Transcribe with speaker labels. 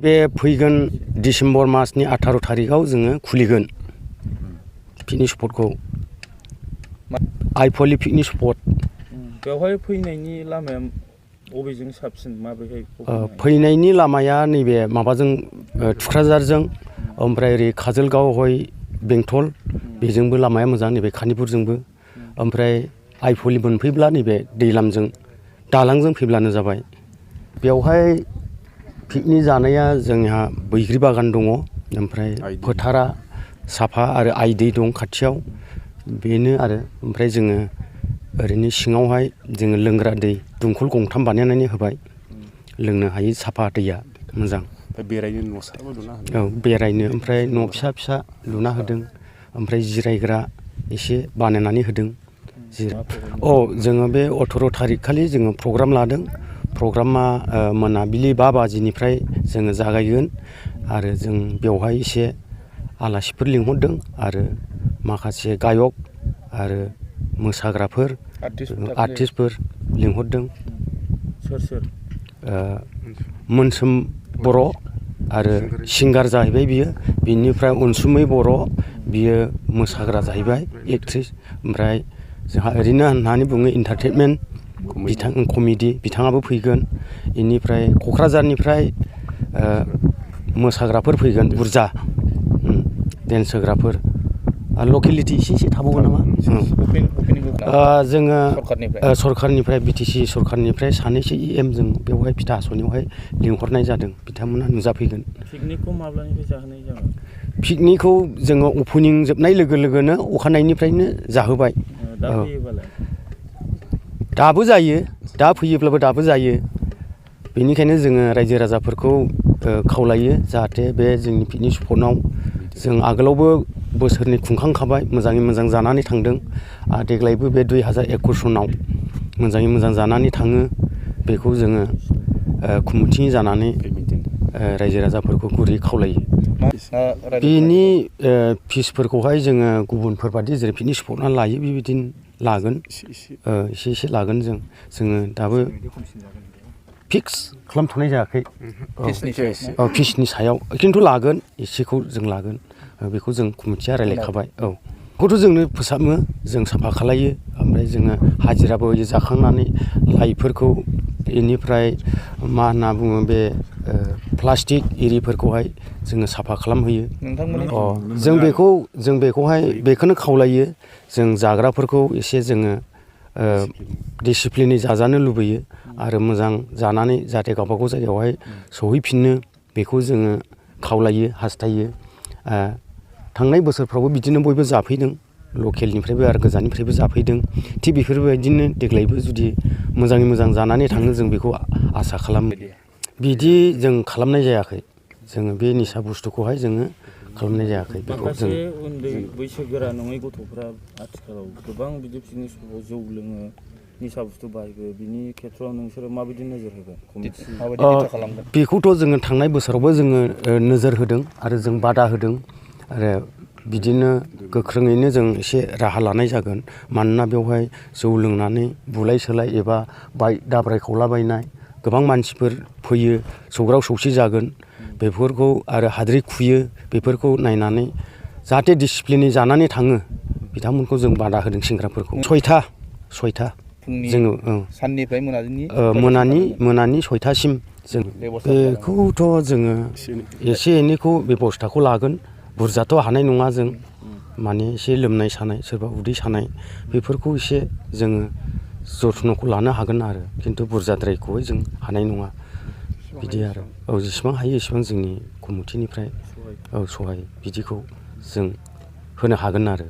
Speaker 1: बे फैगोन डिसेम्बर मासनि 18 तारिखआव जोङो खुलिगोन पिकनिक स्पटखौ आइफवालि पिकनिक स्पट।
Speaker 2: बेवहाय फैनायनि लामाया बबेजों साबसिन माबेहाय?
Speaker 1: फैनायनि लामाया नैबे माबाजों थुक्राझारजों ओमफ्राय ओरै काजलगाव हय बेंटल बेजोंबो लामाया मोजां नैबे खानिपुरजोंबो ओमफ्राय आइफवालि मोनफैब्ला नैबे दैलामजों दालांजों फैब्लानो जाबाय। बेवहाय पिकनिक जानाया जोंहा बैग्रि बागान दङ ओमफ्राय फोथारा साफा आरो आइ दै दं खाथियाव बेनो आरो ओमफ्राय जोङो ओरैनो सिङावहाय जोङो लोंग्रा दै दंखल गंथाम बानायनानै होबाय लोंनो हायो साफा दैया मोजां।
Speaker 3: बेरायनो न'साबो लुना होदों।
Speaker 1: औ बेरायनो ओमफ्राय न' फिसा फिसा लुना होदों ओमफ्राय जिरायग्रा एसे बानायनानै होदों। जोङो बे 18 तारिख खालि जोङो प्रग्राम लादों। प्रग्रामा मोनाबिलि 5 बाजिनिफ्राय जोङो जागायगोन आरो जों बेवहाय एसे आलासिफोर लिंहरदों आरो माखासे गायक आरो मोसाग्राफोर आर्टिस्टफोर लिंहरदों।
Speaker 2: सोर सोर?
Speaker 1: मोनसोम बर' आरो सिंगार जाहैबाय बियो। बिनिफ्राय अनसुमै बर' बियो मोसाग्रा जाहैबाय एक्ट्रिस। ओमफ्राय जोंहा ओरैनो होननानै बुङो इन्टारटेनमेन्ट बिथां कमेडि बिथाङाबो फैगोन। बेनिफ्राय क'क्राझारनिफ्राय मोसाग्राफोर फैगोन बुरजा डेन्स होग्राफोर आरो लकेलिटि एसे थाबावगोन नामा? जोङो सरखारनिफ्राय बिटिसि सरखारनिफ्राय सानैसो जों बेवहाय फिथा हास'नायावहाय लिंहरनाय जादों बिथांमोना नुजाफैगोन।
Speaker 2: पिकनिकखौ माब्लानिफ्राय जाहोनाय जागोन?
Speaker 1: पिकनिकखौ जोङो अपेनिं जोबनाय लोगो लोगोनो अखानायनिफ्रायनो जाहोबाय। दाबो जायो दा फैयोब्लाबो दाबो जायो। बेनिखायनो जोङो रायजो राजाफोरखौ खावलायो जाहाथे बे जोंनि पिकनिक स्पटआव जों आगोलावबो बोसोरनै खुंखांखाबाय मोजाङै मोजां जानानै थांदों आरो देग्लायबो बे 2021 सनाव मोजाङै मोजां जानानै थाङो बेखौ जोङो कमिटि जानानै रायजो राजाफोरखौ गुरै खावलायो। बेनि फिसफोरखौहाय जोङो गुबुनफोर बादि जेरै पिकनिक स्पटना लायो बेबायदिनो लागोन एसे लागोन जोङो दाबो फिक्स खालामथ'नाय जायाखै फिसनि सायाव खिन्थु लागोन एसेखौ जों लागोन बेखौ जों कमिटिया रायज्लायखाबाय। बेखौथ' जोंनो फोसाबो जों साफा खालायो ओमफ्राय जोङो हाजिराबो होयो जाखांनानै लाइटफोरखौ बेनिफ्राय मा होनना बुङो बे प्लास्टिक एरिफोरखौहाय जोङो साफा खालामहोयो। जों बेखौहाय बेखौनो खावलायो जों जाग्राफोरखौ एसे जोङो डिसिप्लिनै जाजानो लुबैयो आरो मोजां जानानै जाहाथे गावबागाव जायगायावहाय सहैफिनो बेखौ जोङो खावलायो हास्थायो। थांनाय बोसोरफ्रावबो बिदिनो बयबो जाफैदों लकेलनिफ्रायबो आरो गोजाननिफ्रायबो जाफैदों थिग बेफोरबायदिनो देग्लायबो जुदि मोजाङै मोजां जानानै थाङो जों बेखौ आसा खालामो। बिदि जों खालामनाय जायाखै जोङो बे निसा बुस्थुखौहाय जोङो खालामनाय जायाखै।
Speaker 2: माखासे उन्दै बैसोगोरा नङै गथ'फ्रा आथिखालाव गोबां बिदि पिकनिक स्पटआव जौ लोङो निसा बुस्थु बाहायो बिनि खेथ्रआव नोंसोरो माबायदि नोजोर होगोन? माबायदि दिथा खालामगोन? बेखौथ'
Speaker 1: जोङो थांनाय बोसोरावबो जोङो नोजोर होदों आरो जों बादा होदों आरो बिदिनो गोख्रोङैनो जों एसे राहा लानाय जागोन। मानोना बेवहाय जौ लोंनानै बुलाय सोलाय एबा दाब्राय खावलाबायनाय गोबां मानसिफोर फैयो सौग्राव सौसि जागोन बेफोरखौ आरो हाद्रि खुयो बेफोरखौ नायनानै जाहाथे डिसिप्लिनै जानानै थाङो बिथांमोनखौ जों बादा होदों सेंग्राफोरखौ। 6टा जोङो
Speaker 2: साननिफ्राय
Speaker 1: मोनानि 6टासिम जों बेखौथ' जोङो एसे एनैखौ बेब'स्थाखौ लागोन बुरजाथ' हानाय नङा जों माने एसे लोमनाय सानाय सोरबा उदै सानाय बेफोरखौ एसे जोङो जथ्न'खौ लानो हागोन आरो खिन्थु बुरजाद्रायखौहाय जों हानाय नङा बिदि आरो जेसेबां हायो एसेबां जोंनि कमिटिनिफ्राय सहाय बिदिखौ जों होनो हागोन आरो।